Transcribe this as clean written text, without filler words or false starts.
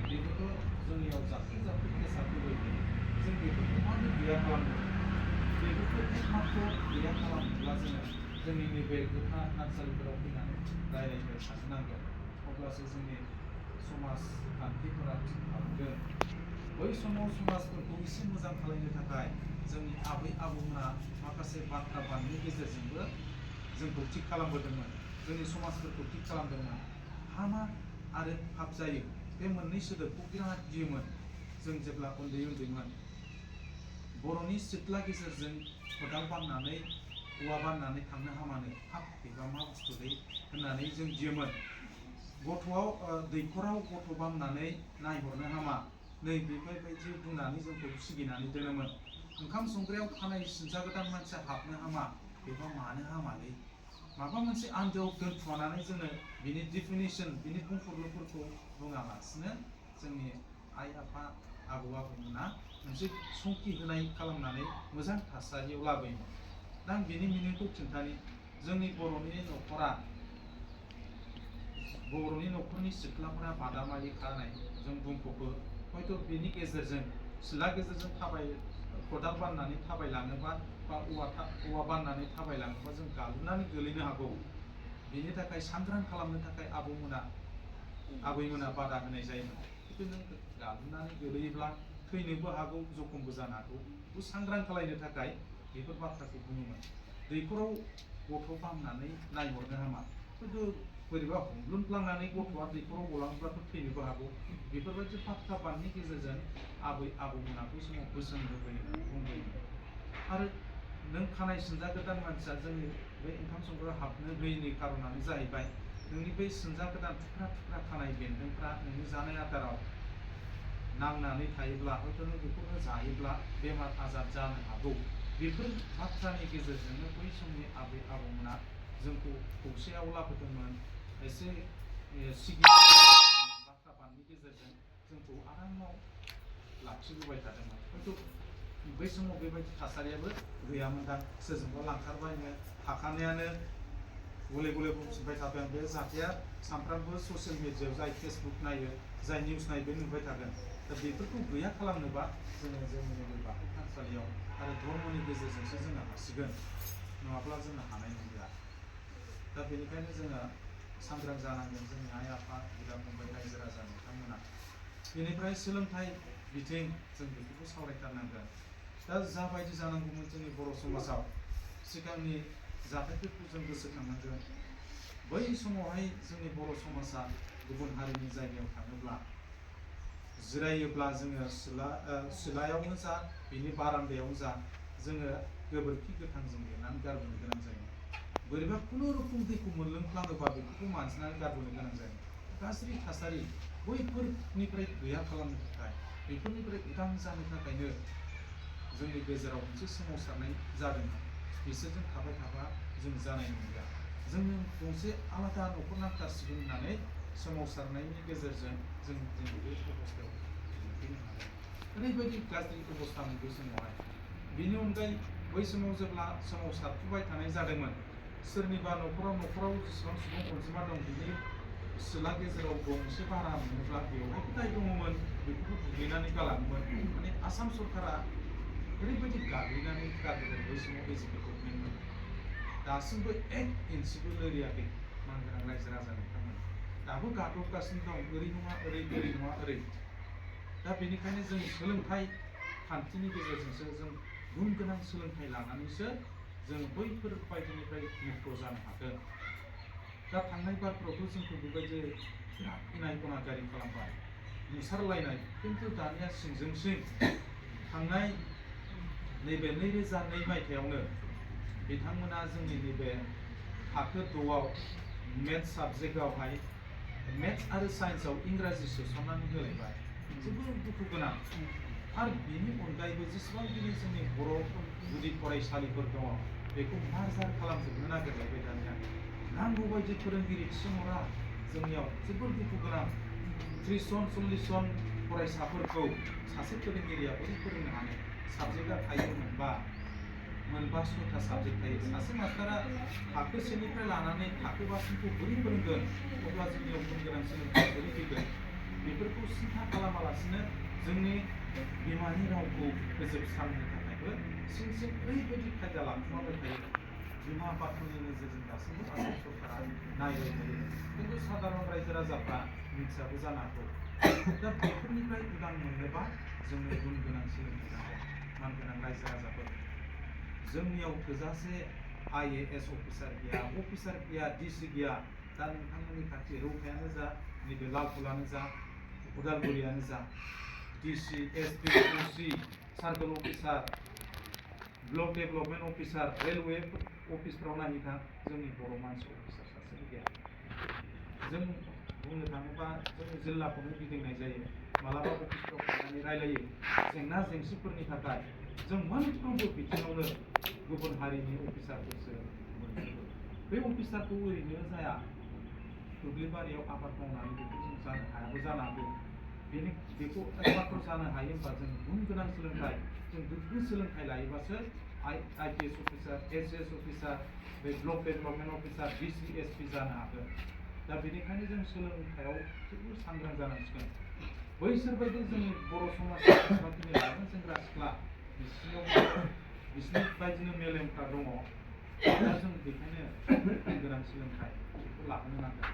बेफोरखौ जोंनियाव जाबथिं बेसाद फैबाय जों बेफोरखौ मानो गैया खालामनो बेफोरखौ एकमात्र गैया खालामनोब्ला जोङो जोंनि नैबे गोथार थानसालिफोराव फैनानै रायज्लायनो थांनांगोन अब्लासो जोंनि समाजखान्थिफोरा थिग थागोन बै समाव समाजफोरखौ एसे मोजां खालामनो थाखाय जोंनि आबै आबौमोना माखासे बाथ्रा बाननि गेजेरजोंबो जोंखौ थिग खालामबोदोंमोन जोंनि समाजफोरखौ थिग खालामदोंमोन हामा आरो पाप जायो बे मोननै सोदोबखौ बिराद गियोमोन जों जेब्ला उन्दैमोन बर'नि सिथ्ला गेजेरजों खदाल बाननानै औवा बाननानै थांनो हामानो पाप एबा मा बुस्थुदै होननानै जों गियोमोन गथ'आव दैखराव गथ' बामनानै नायहरनो हामा नै बेबायदि बुंनानै जोंखौ सिगिनानै दोनोमोन ओंखाम संग्रायाव खानाय सिनजागोदान मानसिया हाबनो हामा बेबा मानो हामालै माबा मोनसे आन्दोआव दोनखुमानानै जोङो बिनि डिफिनिसन बिनि बुंफुरलुफोरखौ बुङालासिनो जोंनि आइ आफा आबौ आबैमोना मोनसे संखि होनाय खालामनानै मोजां थासारियाव लाबोयोमोन दा आं बिनि मिनिंखौ खिन्थानि जोंनि बर'नि न'खरनि सिथ्लाफोरा बादामालि खानाय जों बुंफबो हयथ' बेनि गेजेरजों सिथ्ला गेजेरजों खदाल बाननानै थाबायलाङोबा बा औवा बाननानै थाबायलाङोबा जों गालुनानै गोलैनो हागौ बेनि थाखाय सांग्रां खालामनो थाखाय आबैमोना बादा होनाय जायोमोन खिन्थु नों गालुनानै गोलैयोब्ला थैनोबो हागौ जखमबो जानो हागौ बेखौ सांग्रां खालामनो थाखाय बेफोर बाथ्राखौ बुङोमोन दैखराव गथ' बामनानै नायहरनो हामा खिन्थु बोरैबा हमलुनफ्लांनानै गथ'आ दैखराव गलाङोब्लाथ' थैनोबो हागौ बेफोरबायदि बाथ्रा बाननि गेजेरजों आबै आबौमोना बै समाव बोसोन होबोयोमोन बुंबोयोमोन आरो नों खानाय सिनजा गोदान मानसिया जोंनि बे ओंखाम संग्रायाव हाबनो होयैनि खारनानो जाहैबाय नोंनि बै सिनजा गोदान थुख्रा थुख्रा खानाय बेन्दोंफ्रा नोंनि जानाय आदाराव नांनानै थायोब्ला हयथ' नों बेखौनो जायोब्ला बेमार आजार जानो हागौ बेफोर बाथ्रानि गेजेरजोंनो बै समनि आबै आबौमोना जोंखौ खौसेयाव लाबोदोंमोन एसे बाथ्रा बाननि गेजेरजों जोंखौ आरामाव लाखिबोबाय थादोंमोन हयथ' बै समाव बेबायदि थासारियाबो गैयामोन दा सोरजोंबा लांखारबायनो थाखानायानो गले गले बुंफिनबाय थागोन बे जाथाया सानफ्रामबो ससियेल मिडियायाव जाय फेसबुक नायो जाय निउस नायो बे नुबाय थागोन दा बेफोरखौ गैया खालामनोबा जोङो जोंनि नैबे बाथौ थानसालियाव आरो धर्मनि गेजेरजोंसो जोङो हासिगोन नङाब्ला जोङो हानाय नंलिया दा बेनिखायनो जोङो सांग्रां जानांगोन जोंनि आइ आफा बिदा फंबाय रायजो राजा नोंथांमोना बेनिफ्राय सोलोंथाइ बिथिं जों बेखौबो सावरायथारनांगोन दा जाबायदि जानांगौमोन जोंनि बर' समाजाव सिगांनि जाथायफोरखौ जों गोसोखांनांगोन बै समावहाय जोंनि बर' समाजा गुबुन हारिनि जायगायाव थाङोब्ला जिरायोब्ला जोङो सिलायावनो जा बिनि बारान्दायावनो जा जोङो गोबोरखि गोथांजों लिरनानै गारबोनो गोनां जायोमोन बोरैबा खुनुरुखुम दैखौ मोनलोंफ्लाङोबा बेखौबो मानजिनानै गारबोनो गोनां जायोमोन गाज्रि थासारि बैफोरनिफ्राय गैया खालामनो थाखाय बेफोरनिफ्राय उदां जानो थाखायनो जोंनि गेजेराव मोनसे सोमावसारनाय जादोंमोन बिसोरजों थाबाय थाबा जों जानाय नंलिया जोङो गंसे आलादा न'खर नांथारसिगोन होननानै सोमावसारनायनि गेजेरजों जों दिनै बे अबस्थायाव मोनफैनो हादों ओरैबायदि गाज्रि अबस्थामोन बै समावहाय बेनि अनगायै बै समाव जेब्ला सोमावसारफुबाय थानाय जादोंमोन सोरनिबा न'खराव जेसेबां सुबुं अनजिमा दं बिनि सिथ्ला गेजेराव गंसे भारा मोनोब्ला बेवहायबो दाय दङमोन बेखौबो बुग्लिनानै गालाङोमोन माने आसाम सरकारा ओरैबायदि गाग्लिनानै गारबोदों बै समाव बिजेपि गभर्नमेन्टमोन दासिमबो एक इन्सिबो लोरियाखै मानगोनां रायजो राजा नोंथांमोन दाबो गादबगासिनो दं ओरै नङा ओरै ओरै नङा ओरै दा बेनिखायनो जों सोलोंथाइ खान्थिनि गेजेरजोंसो जों गुन गोनां सोलोंथाइ लानानैसो जों बैफोर बायदिनिफ्राय मुक्त जानो हागोन दा थांनाय बारफोरावथ' जोंखौ बेबायदि बिराद इनाय अनागारि खालामबाय नुसारलायनाय खिन्थु दानिया सिंजों सिं थांनाय नैबे 2002 मायथाइयावनो बिथांमोना जोंनि नैबे थाखो 6आव मेथ्स साबजेक्टआवहाय मेथ्स आरो साइन्सआव इंराजि सोसननानै होलायबाय जोबोद दुखु गोनां आरो बेनि अनगायैबो जेसेबांखिनि जोंनि बर' गुदि फरायसालिफोर दङ बेखौ मार्जार खालामजोबनो नागिरलायबाय दानिया नांगौ बायदि फोरोंगिरि थिसनहरा जोंनियाव जोबोद दुखु गोनां 30 जन 40 जन फरायसाफोरखौ सासे फोरोंगिरिया बोरै फोरोंनो हानो साबजेक्टआ थायो मोनबा 6टा साबजेक्ट थायो सासे मास्टारा थाखो 1निफ्राय लानानै थाखो 5सिमखौ बोरै फोरोंगोन अब्ला जोंनियाव गुन गोनां सोलोंथाइ बोरै फैगोन बेफोरखौ सिन्था खालामालासिनो जोंनि बिमानि रावखौ फोजोबस्रांनो थाखायबो सिं सिं ओरैबायदि खायदा लाखुमाबाय थायो। बिमा बाथौनि नोजोरजों दासिमबो आसाम सरकारा नायबाय थायो, खिन्थु साधारन रायजो राजाफ्रा मिथियाबो जानो हागौ। दा बेफोरनिफ्राय उदां मोननोबा जोंनो गुन गोनां सोलोंथाइ नांगौ। मानगोनां रायजो राजाफोर, जोंनियाव थोजासे IAS अफिसार गैया, डिसि गैया। दा नोंथांमोननि खाथि रौतायानो जा, नैबे लालगुलानो जा, उदालगुरियानो जा, DC, SP, OC, circle officer, block development officer, railway अफिसफ्राव नायहैथां, जोंनि बर' मानसि अफिसार सासेबो गैया। जों बुंनो थाङोबा जोंनि जिल्लाखौनो गिदिंनाय जायो, मालाबा अफिसफ्राव थांनानै रायलायो। जेंना जेंसिफोरनि थाखाय जों मोनफ्रोमबो बिथिङावनो गुबुन हारिनि अफिसारफोरसो मोनजोबो। बे अफिसारखौ ओरैनो जाया, दुब्लिबारियाव आबाद मावनानै बेखौ जों जानो हायाबो जानो हागौ। बेखौ एकमात्र जानो हायो होनबा जों गुन गोनां सोलोंथाइ, जों गोग्गो सोलोंथाइ लायोबासो IPS अफिसार, SS अफिसार, बे block development officer, DC, SP जानो हागोन। दा बेनिखायनो जों सोलोंथाइयाव जोबोर सांग्रां जानांसिगोन। बैसोरबायदि जोंनि बर' समाजनि जेसेबांखिनि लाइमोन सेंग्रा सिख्ला, बिसिनि बायदिनो मेलेमफ्रा दङ। दा जों बेखायनो गुन गोनां सोलोंथाइ बेखौ लाहोनो नांगोन।